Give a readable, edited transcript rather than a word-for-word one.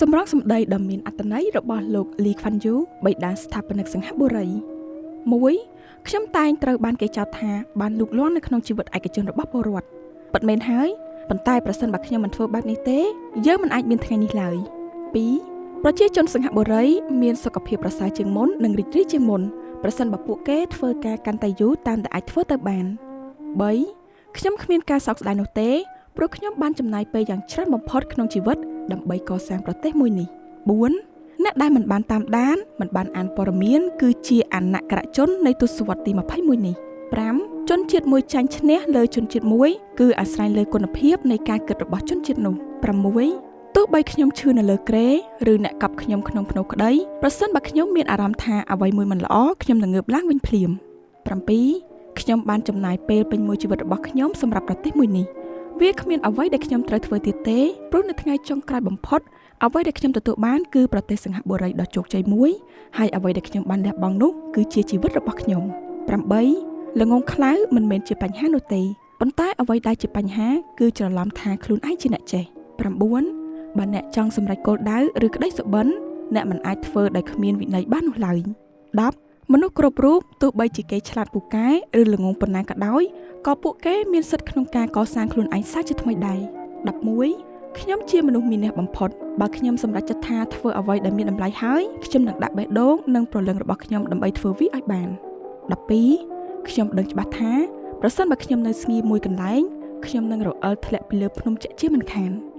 សម្រងសម្ដីដ៏មានអត្ថន័យរបស់លោកលីក្វាន់យូបិតាស្ថាបនិកសិង្ហបុរី1ខ្ញុំតែងត្រូវបានគេចោទថាបានលូកលាន់នៅក្នុងជីវិតឯកជនរបស់ពលរដ្ឋពិតមែនហើយប៉ុន្តែប្រសិនបើខ្ញុំមិនធ្វើបែបនេះទេយើងមិនអាចមានថ្ងៃនេះឡើយ2ប្រជាជនសិង្ហបុរីមានសុខភាពប្រសើរជាងមុននិងរីករាយជាងមុនប្រសិនបើពួកគេធ្វើការកាន់តែយូរតាមដែលអាចធ្វើទៅបាន3ខ្ញុំគ្មានការសោកស្ដាយនោះទេព្រោះខ្ញុំបានចំណាយពេលយ៉ាងច្រើនបំផុតក្នុងជីវិតដើម្បីកសាងប្រទេសមួយនេះ4អ្នកដែលមិនបានតាមដានមិនបានអានព័ត៌មានគឺជាអនក្ខរជននៃទសវត្សរ៍ទី21នេះ5ជនជាតិមួយចាញ់ឈ្នះលើជនជាតិមួយគឺអាស្រ័យលើគុណភាពនៃការគិតរបស់ជនជាតិនោះ6ទោះបីខ្ញុំឈឺនៅលើគ្រែឬអ្នកកប់ខ្ញុំក្នុងភ្នូក្តីប្រសិនបើខ្ញុំមានអារម្មណ៍ថាអ្វីមួយមិនល្អខ្ញុំនឹងងើបឡើងវិញភ្លាម7ខ្ញុំបានចំណាយពេលពេញមួយជីវិតរបស់ខ្ញុំសម្រាប់ប្រទេសមួយនេះវាគ្មានអ្វីដែលខ្ញុំត្រូវធ្វើទៀតទេព្រោះនៅថ្ងៃចុងក្រោយបំផុតអ្វីដែលខ្ញុំទទួលបានគឺប្រទេសសិង្ហបុរីដ៏ជោគជ័យមួយហើយអ្វីដែលខ្ញុំបានលះបង់នោះគឺជាជីវិតរបស់ខ្ញុំ8ល្ងងខ្លៅមិនមែនជាបញ្ហានោះទេប៉ុន្តែអ្វីដែលជាបញ្ហាគឺច្រឡំថាខ្លួនឯងជាអ្នកចេះ9បើអ្នកចង់សម្រេចគោលដៅឬក្តីសុបិនអ្នកមិនអាចធ្វើដោយគ្មានវិន័យបាននោះឡើយ10មនុស្សគ្រប់រូបទោះបីជាគេឆ្លាតពូកែឬល្ងងប៉ុណ្ណាក៏ដោយក៏ពួកគេមានសិទ្ធិក្នុងការកសាងខ្លួនឯងសាជាថ្មីដែរ11ខ្ញុំជាមនុស្សមានះបំផុតបើខ្ញុំសម្រេចចិត្តថាធ្វើអ្វីដែលមានតម្លៃហើយខ្ញុំនឹងដាក់បេះដូងនិងព្រលឹងរបស់ខ្ញុំដើម្បីធ្វើវាឲ្យបាន12ខ្ញុំដឹងច្បាស់ថាប្រសិនបើខ្ញុំនៅស្ងៀមមួយកន្លែងខ្ញុំនឹងរអិលធ្លាក់ពីលើភ្នំជាក់ជាមិនខាន។